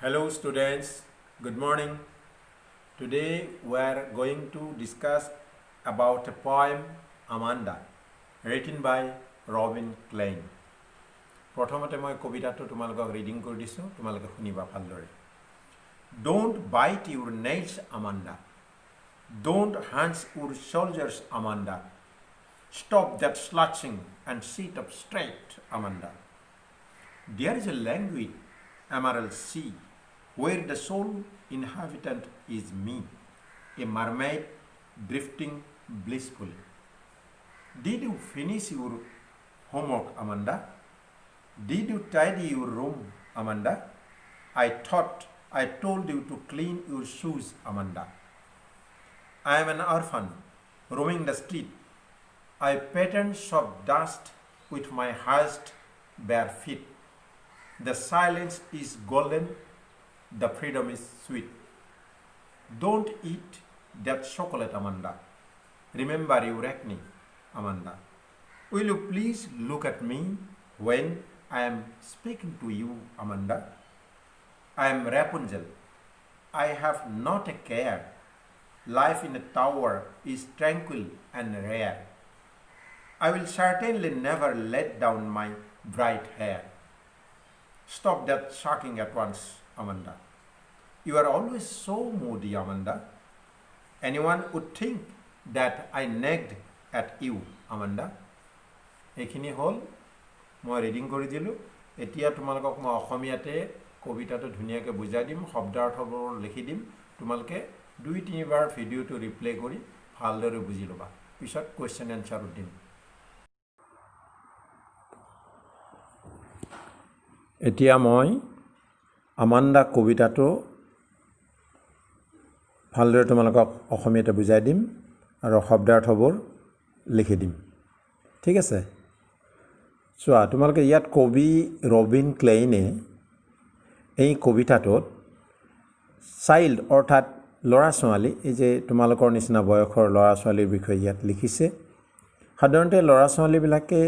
Hello students, good morning. Today we are going to discuss about a poem, Amanda, written by Robin Klein. প্ৰথমতে মই কবিতাটো তোমালোকক reading কৰি দিছোঁ, তোমালোকে শুনিবা ভালদৰে। Don't bite your nails, Amanda. Don't hunch your shoulders, Amanda. Stop that slouching and sit up straight, Amanda. There is a languid emerald sea where the sole inhabitant is me, a mermaid drifting blissfully. Did you finish your homework, Amanda? Did you tidy your room, Amanda? I thought I told you to clean your shoes, Amanda. I am an orphan roaming the street. I pattern soft dust with my hushed bare feet. The silence is golden, the freedom is sweet. Don't eat that chocolate, Amanda. Remember your acne, Amanda. Will you please look at me when I am speaking to you, Amanda? I am Rapunzel. I have not a care. Life in a tower is tranquil and rare. I will certainly never let down my bright hair. Stop that sulking at once, Amanda. You are always so moody, Amanda. Anyone would think that I nagged at you, Amanda. এইখিনি হ'ল, মই reading কৰি দিলোঁ। এতিয়া তোমালোকক মই অসমীয়াতে কবিতাটো ধুনীয়াকৈ বুজাই দিম, শব্দাৰ্থবোৰ লিখি দিম। তোমালোকে দুই তিনিবাৰ ভিডিঅ'টো ৰিপ্লে কৰি ভালদৰে বুজি ল'বা। পিছত কুৱেশ্যন এনচাৰো দিম। এতিয়া মই আমাণ্ডা কবিতাটো ভালদৰে তোমালোকক অসমীয়াতে বুজাই দিম আৰু শব্দাৰ্থবোৰ লিখি দিম, ঠিক আছে? চোৱা তোমালোকে, ইয়াত কবি ৰবিন ক্লেইনে এই কবিতাটোত চাইল্ড অৰ্থাৎ ল'ৰা ছোৱালী, এই যে তোমালোকৰ নিচিনা বয়সৰ ল'ৰা ছোৱালীৰ বিষয়ে ইয়াত লিখিছে। সাধাৰণতে ল'ৰা ছোৱালীবিলাকে,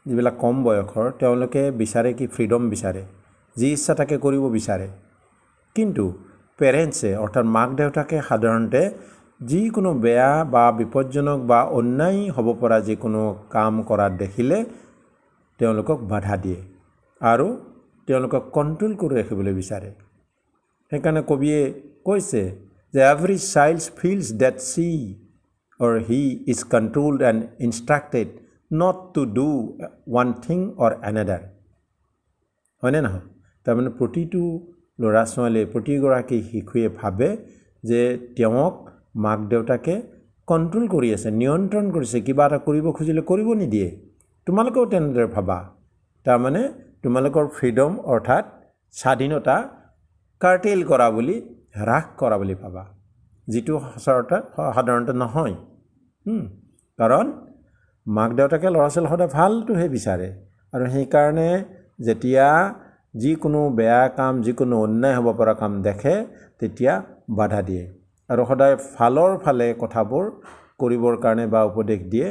যিবিলাক কম বয়সৰ, তেওঁলোকে বিচাৰে কি? ফ্ৰীডম বিচাৰে, যি ইচ্ছা তাকে কৰিব বিচাৰে। কিন্তু পেৰেণ্টছে অৰ্থাৎ মাক দেউতাকে সাধাৰণতে যিকোনো বেয়া বা বিপদজনক বা অন্যায় হ'ব পৰা যিকোনো কাম কৰা দেখিলে তেওঁলোকক বাধা দিয়ে আৰু তেওঁলোকক কণ্ট্ৰল কৰি ৰাখিবলৈ বিচাৰে। সেইকাৰণে কবিয়ে কৈছে যে every child feels that she or he is controlled and instructed not to do one thing or another, হয়নে নহয়? তাৰমানে প্ৰতিটো ল'ৰা ছোৱালীয়ে, প্ৰতিগৰাকী শিশুৱে ভাবে যে তেওঁক মাক দেউতাকে কণ্ট্ৰল কৰি আছে, নিয়ন্ত্ৰণ কৰিছে, কিবা এটা কৰিব খুজিলে কৰিব নিদিয়ে। তোমালোকেও তেনেদৰে ভাবা। তাৰমানে তোমালোকৰ ফ্ৰীডম অৰ্থাৎ স্বাধীনতা কাৰ্টেইল কৰা বুলি, হ্ৰাস কৰা বুলি ভাবা, যিটো সচৰাচৰ সাধাৰণতে নহয়। কাৰণ মাক দেউতাকে ল'ৰা ছোৱালী সদায় ভালটোহে বিচাৰে আৰু সেইকাৰণে যেতিয়া যিকোনো বেয়া কাম, যিকোনো অন্যায় হ'ব পৰা কাম দেখে, তেতিয়া বাধা দিয়ে আৰু সদায় ভালৰ ফালে কথাবোৰ কৰিবৰ কাৰণে বা উপদেশ দিয়ে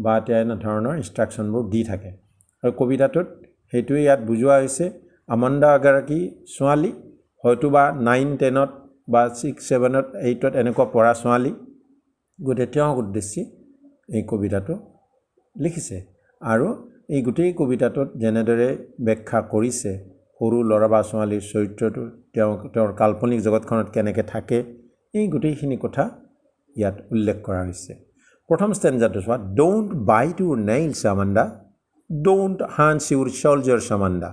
বা তেনেধৰণৰ ইনষ্ট্ৰাকশ্যনবোৰ দি থাকে। আৰু কবিতাটোত সেইটোৱে ইয়াত বুজোৱা হৈছে। আমাণ্ডা এগৰাকী ছোৱালী, হয়তো বা নাইন টেনত বা ছিক্স ছেভেনত এইটত এনেকুৱা পঢ়া ছোৱালী। গতিকে তেওঁক উদ্দেশ্যি এই কবিতাটো লিখিছে। আৰু এই গোটেই কবিতাটোত যেনেদৰে ব্যাখ্যা কৰিছে সৰু ল'ৰা বা ছোৱালীৰ চৰিত্ৰটো, তেওঁ তেওঁৰ কাল্পনিক জগতখনত কেনেকৈ থাকে, এই গোটেইখিনি কথা ইয়াত উল্লেখ কৰা হৈছে। প্ৰথম ষ্টেঞ্জাটো চোৱা। Don't bite your nails, Amanda. Don't hunch your shoulders, Amanda.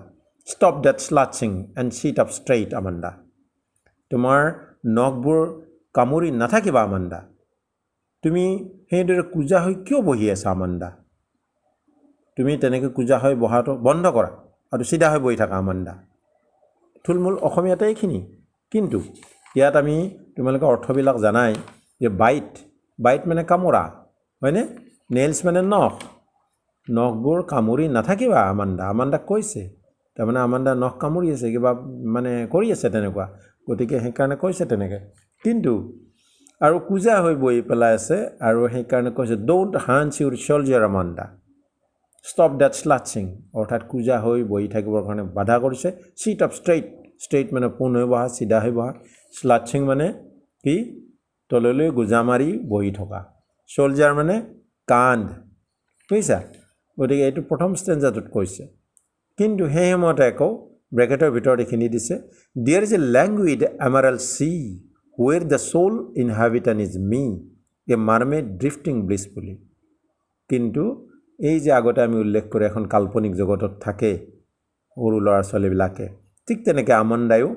Stop that slouching and sit up straight, Amanda. তোমাৰ নখবোৰ কামুৰি নাথাকিবা আমাণ্ডা। তুমি সেইদৰে কুঁজা হৈ কিয় বহি আছা আমাণ্ডা? তুমি তেনেকৈ কুঁজা হৈ বহাটো বন্ধ কৰা আৰু চিধা হৈ বহি থাকা আমাণ্ডা। থুলমূল অসমীয়াতে এইখিনি। কিন্তু ইয়াত আমি তোমালোকে অৰ্থবিলাক জানাই যে বাইট, বাইট মানে কামোৰা, হয়নে? নেইলছ মানে নখ। নখবোৰ কামুৰি নাথাকিবা আমাণ্ডা, আমাণ্ডাক কৈছে। তাৰমানে আমাণ্ডা নখ কামুৰি আছে, কিবা মানে কৰি আছে তেনেকুৱা, গতিকে সেইকাৰণে কৈছে তেনেকৈ। কিন্তু আৰু কুঁজা হৈ বহি পেলাই আছে আৰু সেইকাৰণে কৈছে, "Don't hunch your shoulder, Amanda. Stop that slouching." অৰ্থাৎ কুঁজা হৈ বহি থাকিবৰ কাৰণে বাধা কৰিছে। Sit up straight. ষ্ট্ৰেইট মানে পোন হৈ বহা, চিধা হৈ বহা। শ্লাচিং মানে কি? তললৈ গোজা মাৰি বহি থকা। শ্ব'ল্ডাৰ মানে কান্ধ, বুজিছা? গতিকে এইটো প্ৰথম ষ্টেঞ্জাটোত কৈছে, কিন্তু সেই সময়তে আকৌ ব্ৰেকেটৰ ভিতৰত এইখিনি দিছে, "There is a languid emerald sea where the sole inhabitant is me, a mermaid drifting blissfully." কিন্তু এই যে আগতে আমি উল্লেখ কৰি এখন কাল্পনিক জগতত থাকে সৰু ল'ৰা ছোৱালীবিলাকে, ঠিক তেনেকৈ আমন্দায়ো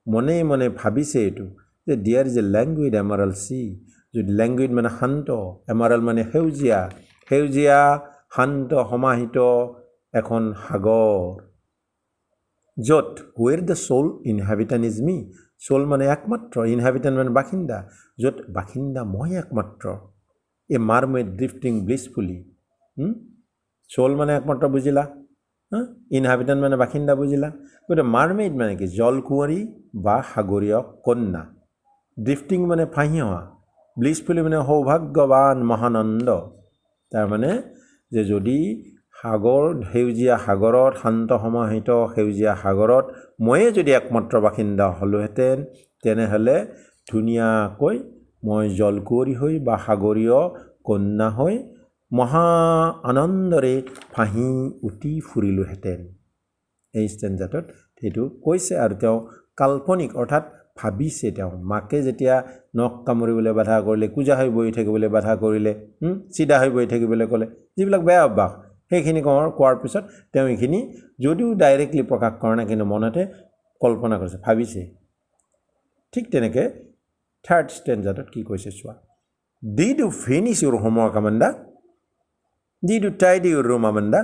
মনে মনে ভাবিছে এইটো যে there is a languid emerald sea। যদি লেংগুইড মানে শান্ত, এমাৰেল মানে সেউজীয়া, সেউজীয়া শান্ত সমাহিত এখন সাগৰ, য'ত where the sole inhabitant is me। Sole মানে একমাত্ৰ, ইনহেবিটেণ্ট মানে বাসিন্দা, য'ত বাসিন্দা মই একমাত্ৰ, এ মাৰমেড ড্ৰিফটিং ব্লিছফুলি। চ'ল মানে একমাত্ৰ বুজিলা, ইনহেবিটেণ্ট মানে বাসিন্দা বুজিলা। গতিকে মাৰমেড মানে কি? জলকুঁৱৰী বা সাগৰীয় কন্যা। ড্ৰিফটিং মানে ফাঁহি অহা, ব্লিছফুলি মানে সৌভাগ্যৱান, মহানন্দ। তাৰমানে যে যদি সাগৰ, সেউজীয়া সাগৰত, শান্ত সমাহিত সেউজীয়া সাগৰত ময়ে যদি একমাত্ৰ বাসিন্দা হ'লোহেঁতেন, তেনেহ'লে ধুনীয়াকৈ মই জলকুঁৱৰী হৈ বা সাগৰীয় কন্যা হৈ মহা আনন্দৰে ফাঁহি উটি ফুৰিলোহেঁতেন। এই ষ্টেঞ্জাটোত সেইটো কৈছে আৰু তেওঁ কাল্পনিক, অৰ্থাৎ ভাবিছে তেওঁ। মাকে যেতিয়া নখ কামুৰিবলৈ বাধা কৰিলে, কুঁজা হৈ বহি থাকিবলৈ বাধা কৰিলে, চিধা হৈ বহি থাকিবলৈ ক'লে, যিবিলাক বেয়া অভ্যাস সেইখিনি কোৱাৰ পিছত তেওঁ এইখিনি যদিও ডাইৰেক্টলি প্ৰকাশ কৰা নাই, কিন্তু মনতে কল্পনা কৰিছে, ভাবিছে। ঠিক তেনেকৈ থাৰ্ড ষ্টেঞ্জাটোত কি কৈছে চোৱা। "Did you finish your homework, Amanda? Did you tidy your room, Amanda?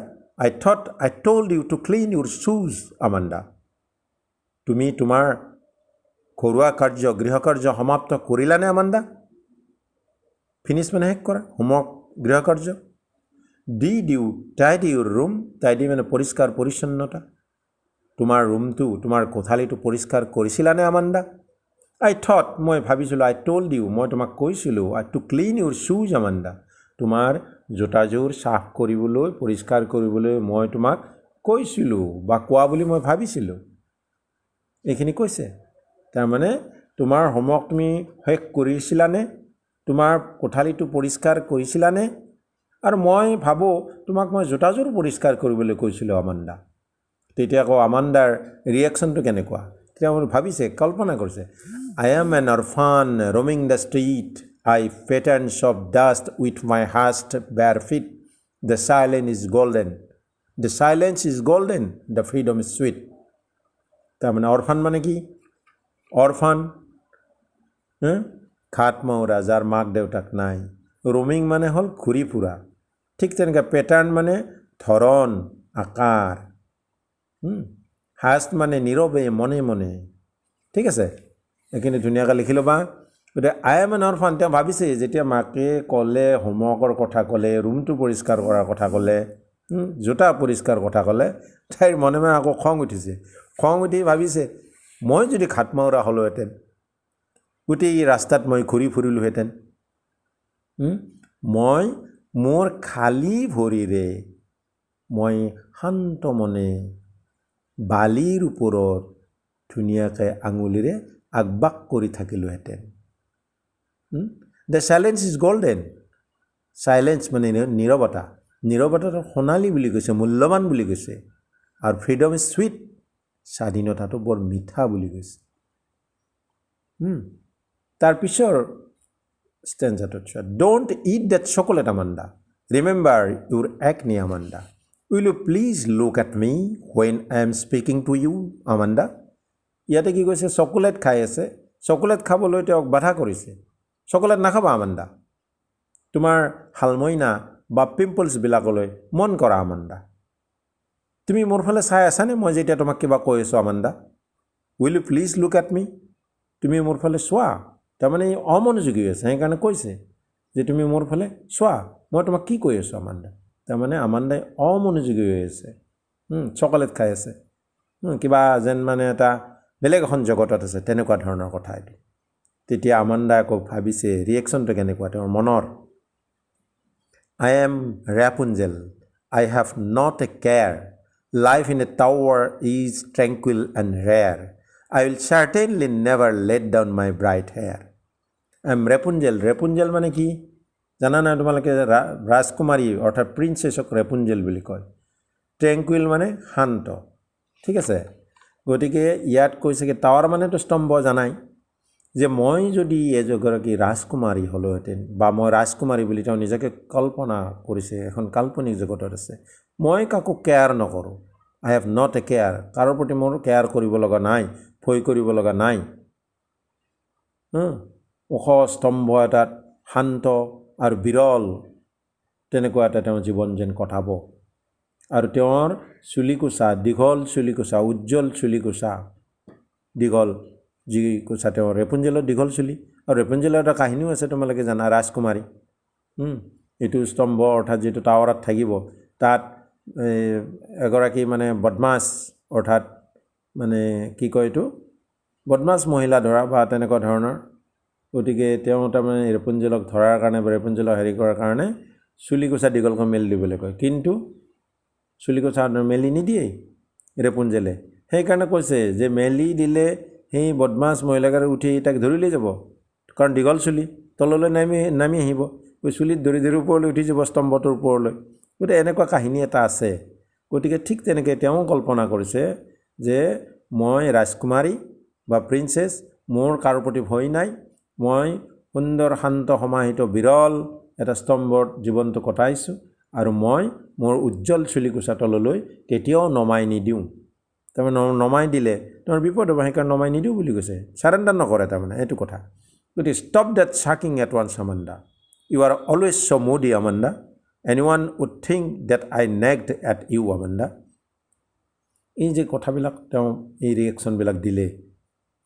I thought I told you to clean your shoes, Amanda." তুমি তোমাৰ ঘৰুৱা কাৰ্য, গৃহকাৰ্য সমাপ্ত কৰিলানে আমাণ্ডা? ফিনিছ মানে শেষ কৰা, homework গৃহকাৰ্য। Did you tidy your room? Tidy মানে পৰিষ্কাৰ পৰিচ্ছন্নতা। তোমাৰ ৰুমটো, তোমাৰ কোঠালিটো পৰিষ্কাৰ কৰিছিলানে আমাণ্ডা? আই থট, মই ভাবিছিলোঁ, আই টল্ড ইউ, মই তোমাক কৈছিলোঁ, I to clean your shoes, Amanda। তোমাৰ জোতাযোৰ চাফ কৰিবলৈ, পৰিষ্কাৰ কৰিবলৈ মই তোমাক কৈছিলোঁ বা কোৱা বুলি মই ভাবিছিলোঁ। এইখিনি কৈছে। তাৰমানে তোমাৰ হোমৱৰ্ক তুমি শেষ কৰিছিলানে? তোমাৰ কোঠালিটো পৰিষ্কাৰ কৰিছিলানে? আৰু মই ভাবোঁ তোমাক মই জোতাযোৰ পৰিষ্কাৰ কৰিবলৈ কৈছিলোঁ আমাণ্ডা। তেতিয়া আকৌ আমাণ্ডাৰ ৰিয়েকশ্যনটো কেনেকুৱা? তেওঁ ভাবিছে, কল্পনা কৰিছে, "I am an orphan roaming the street. I pattern soft dust with my hushed bare feet. The silence is golden, the silence is golden, the freedom is sweet." তাৰমানে অৰফান মানে কি? অৰফান ঘাটমাউৰা, যাৰ মাক দেউতাক নাই। ৰোমিং মানে হ'ল ঘূৰি ফুৰা। ঠিক তেনেকৈ পেটাৰ্ণ মানে ধৰণ, আকাৰ। হাষ্ট মানে নীৰৱে, মনে মনে। ঠিক আছে, এইখিনি ধুনীয়াকৈ লিখি ল'বা। গতিকে I am an orphan। তেওঁ ভাবিছে, যেতিয়া মাকে ক'লে, হোমৱৰ্কৰ কথা ক'লে, ৰুমটো পৰিষ্কাৰ কৰাৰ কথা ক'লে, জোতা পৰিষ্কাৰ কথা ক'লে, তাইৰ মনে মনে আকৌ খং উঠিছে। খং উঠি ভাবিছে, মই যদি ঘাটমাউৰা হ'লোহেঁতেন, গোটেই ৰাস্তাত মই ঘূৰি ফুৰিলোহেঁতেন, মই মোৰ খালী ভৰিৰে মই শান্ত মনে বালিৰ ওপৰত ধুনীয়াকৈ আঙুলিৰে আঁকবাক কৰি থাকিলোহেঁতেন। The silence is golden। Silence মানে নীৰৱতা। নীৰৱতাটো সোণালী বুলি কৈছে, মূল্যৱান বুলি কৈছে। আৰু ফ্ৰীডম is sweet, স্বাধীনতাটো বৰ মিঠা বুলি কৈছে। তাৰ পিছৰ ষ্টেঞ্জাটোত চোৱা। "Don't eat that chocolate, Amanda. Remember your acne, Amanda. Will you please look at me when I am speaking to you, Amanda?" ইয়াতে কি কৈছে? চকলেট খাই আছে, চকলেট খাবলৈ তেওঁক বাধা কৰিছে। চকলেট নাখাবা আমাণ্ডা, তোমাৰ শালমইনা বা পিম্পলছবিলাকলৈ মন কৰা আমাণ্ডা। তুমি মোৰ ফালে চাই আছানে মই যেতিয়া তোমাক কিবা কৈ আছোঁ Amanda? Will you please look at me? তুমি মোৰ ফালে চোৱা। তাৰমানে অমনোযোগী হৈ আছে, সেইকাৰণে কৈছে যে তুমি মোৰ ফালে চোৱা, মই তোমাক কি কৈ আছোঁ আমাণ্ডা। তাৰমানে আমাণ্ডাই অমনোযোগী হৈ আছে, চকলেট খাই আছে, কিবা যেন মানে এটা বেলেগ এখন জগতত আছে, তেনেকুৱা ধৰণৰ কথা এইটো। তেতিয়া আমাণ্ডাই আকৌ ভাবিছে, ৰিয়েকশ্যনটো কেনেকুৱা তেওঁৰ মনৰ। "I am Rapunzel. I have not a care. Life in a tower is tranquil and rare. I will certainly never let down my bright hair. I am Rapunzel. Rapunzel মানে কি জানা নাই তোমালোকে? ৰাজকুমাৰী অৰ্থাৎ প্ৰিন্সেছক ৰেপুঞ্জেল বুলি কয়। ট্ৰেংকুইল মানে শান্ত, ঠিক আছে। গতিকে ইয়াত কৈছে কি, টাৱাৰ মানেতো স্তম্ভ জানাই, যে মই যদি এগৰাকী ৰাজকুমাৰী হ'লোহেঁতেন বা মই ৰাজকুমাৰী বুলি তেওঁ নিজকে কল্পনা কৰিছে, এখন কাল্পনিক জগতত আছে। মই কাকো কেয়াৰ নকৰোঁ, I have not a care, কাৰো প্ৰতি মোৰ কেয়াৰ কৰিব লগা নাই, ভয় কৰিব লগা নাই। ওখ স্তম্ভ এটাত শান্ত আৰু বিৰল তেনেকুৱা এটা তেওঁ জীৱন যেন কটাব। আৰু তেওঁৰ চুলিকোচা, দীঘল চুলিকোচা, উজ্জ্বল চুলিকোচা, দীঘল যি কোচা, তেওঁৰ ৰেপুঞ্জেলৰ দীঘল চুলি। আৰু ৰেপুঞ্জেলৰ এটা কাহিনীও আছে, তোমালোকে জানা, ৰাজকুমাৰী। এইটো স্তম্ভ অৰ্থাৎ যিটো টাৱাৰত থাকিব, তাত এগৰাকী মানে বদমাছ, অৰ্থাৎ মানে কি কয় এইটো, বদমাছ মহিলা ধৰা বা তেনেকুৱা ধৰণৰ। গতিকে তেওঁ তাৰমানে ৰেপুঞ্জেলক ধৰাৰ কাৰণে বা ৰেপুঞ্জেলক হেৰি কৰাৰ কাৰণে চুলিকোচা দীঘলকৈ মেলি দিবলৈ কয়, কিন্তু চুলিকোচা মেলি নিদিয়েই ৰেপুঞ্জেলে। সেইকাৰণে কৈছে যে মেলি দিলে সেই বদমাছ মহিলাগৰাকী উঠি তাক ধৰি লৈ যাব, কাৰণ দীঘল চুলি তললৈ নামি নামি আহিব, চুলিত ধৰি ধৰি ওপৰলৈ উঠি যাব স্তম্ভটোৰ ওপৰলৈ। গতিকে এনেকুৱা কাহিনী এটা আছে। গতিকে ঠিক তেনেকৈ তেওঁ কল্পনা কৰিছে যে মই ৰাজকুমাৰী বা প্ৰিন্সেছ, মোৰ কাৰো প্ৰতি ভয় নাই, মই সুন্দৰ শান্ত সমাহিত বিৰল এটা স্তম্ভত জীৱনটো কটাইছোঁ আৰু মই মোৰ উজ্জ্বল চুলিকোচা তললৈ কেতিয়াও নমাই নিদিওঁ। তাৰমানে নমাই দিলে তোমাৰ বিপদ হ'ব, সেইকাৰণে নমাই নিদিওঁ বুলি কৈছে, চাৰেণ্ডাৰ নকৰে তাৰমানে, এইটো কথা। গতিকে stop that sucking at once, Amanda. You are always so moody, Amanda. Anyone would think that I nagged at you, Amanda. এই যে কথাবিলাক তেওঁ এই ৰিয়েকশ্যনবিলাক দিলে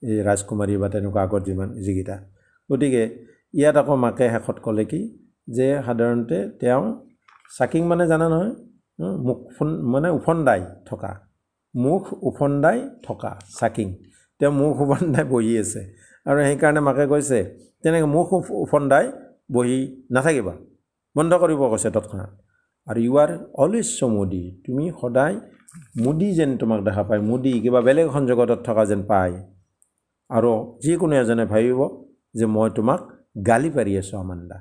এই ৰাজকুমাৰী বা তেনেকুৱা আগত যিমান যিকেইটা। গতিকে ইয়াত আকৌ মাকে শেষত ক'লে কি যে সাধাৰণতে তেওঁ চাকিং মানে জানা নহয়, মুখ মানে ওফন্দাই থকা, মুখ ওফন্দাই থকা চাকিং। তেওঁ মুখ ওফন্দাই বহি আছে আৰু সেইকাৰণে মাকে কৈছে তেনেকৈ মুখ ওফন্দাই বহি নাথাকিবা, বন্ধ কৰিব কৈছে তৎক্ষণাত। আৰু you are always so moody, তুমি সদায় মুডি যেন তোমাক দেখা পায়, মুডি কিবা বেলেগ এখন জগতত থকা যেন পায়, আৰু যিকোনো এজনে ভাবিব যে মই তোমাক গালি পাৰি আছোঁ আমাণ্ডা,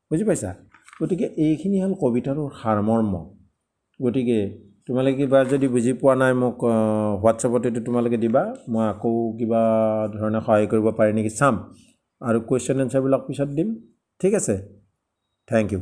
বুজি পাইছা? গতিকে এইখিনি হ'ল কবিতাটোৰ সাৰমৰ্ম। গতিকে তোমালোকে কিবা যদি বুজি পোৱা নাই মোক হোৱাটছএপত এইটো তোমালোকে দিবা, মই আকৌ কিবা ধৰণে সহায় কৰিব পাৰি নেকি চাম, আৰু কুৱেশ্যন এনচাৰবিলাক পিছত দিম, ঠিক আছে? Thank you.